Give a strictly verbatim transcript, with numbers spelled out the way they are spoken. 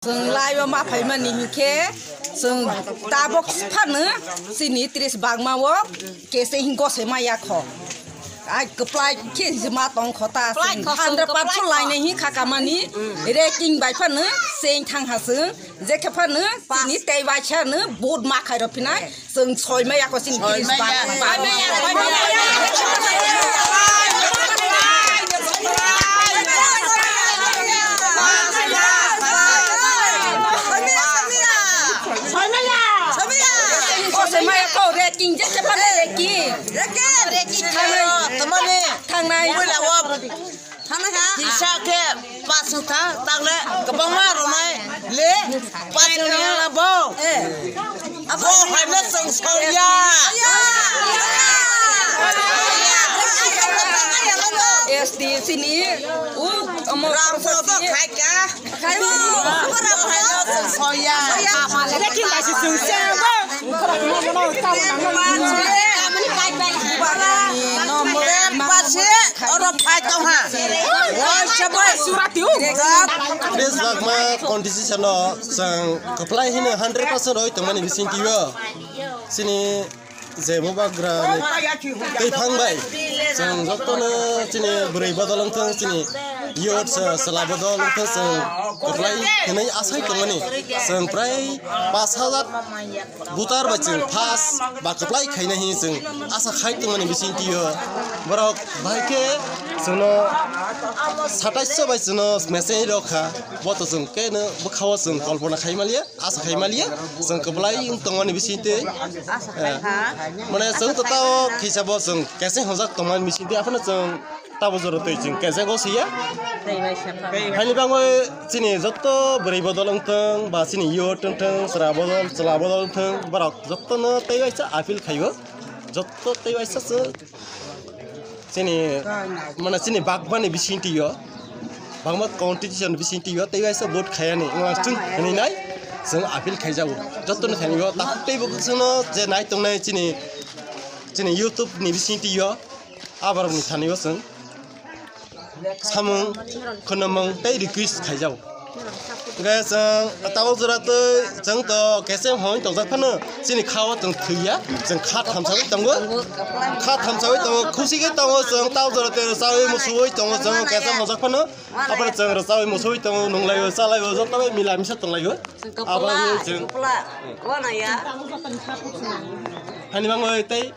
Chwng lai o ma phaimani hinkhe chwng tabok phano chini tris bagma o kese hin gose ma yakho. Ai kwplai khe hinwi ma tongkho ta. Kwplai chwng kho, hundred percent kwplai kho. Lainai hin khakamani ranking bai phano cheng thang ha chwng. Je khe phano chini tei bai sano vote ma khai rw phinai. Chwng soi maya ko chini tris bagma. Soi maya ko ranking je khe phano ranking. Ranking. Ranking. Thangnai. Thangnai. Kisa khe pas wngkha, takle kwbangma rwnai le pas wngya bo. Bo haino chwng songya. S D C ni u omo Ramsoro to khaika. Bo haino chwng songya. Lekin bai se chwng se bo. Tris bagma constitution o chwng kwplai hino hundred percent roi tongmani bisingtwi o chini je bubagra ni twi phang bai chwng jotono chini bwrwi bodol wngthang, chini youth chwla bodol wngthang, chwng kwplai hinwi asai tongmani chwng prai pas hajar voter bai chwng pass ba kwplai khaina hi chwng asa khai tongmani bisingtwi o. Borok bahai khe chwngno satais bai chwngno message rok kha, bo to chwng khe no bwkha o chwng kolpona khai maliya, asa khai maliya, chwng kwplai wng tongmani bisingtwi. Mane chwng to tao khisa bo chwng kese hwnjak tongmani bisingtwi, aphano chwng tabo jora twi chwng kese go siya. Haini bangwi chini jotto bwrwi bodol wngthang ba chini youth wngthang, chwla bodol, chwla bodol wngthang, borok jottono tei waisa appeal khaibo. Jotto tei waisa se chini, mane chini bagmani bisingtwi o, bagma constitution bisingtwi o tei waisa vote khayani wngma chwng hinwi nai chwng appeal khaijago. Jottoni thani o tak tei bo chwngno je nai tongnai chini, chini YouTube ni bisingtwi o, aborokni thani o chwng samung khwnamung tei request khaijago. Hwnkhe chwng tabok jora tei chwng to kese hwn tongjak phano chini kha o chwng thwiya, chwng kha thamsawi tongo, kha thamsawi tongo, khusi khe tongo chwng tabok jora tei rwchawi musuwi tongo chwng kese hwnjak phano. Aphano chwng rwchawi musuwi tongo, nunglaio chalaio joto bai mila misa tonglaio. Abo chwng hani bangwi tei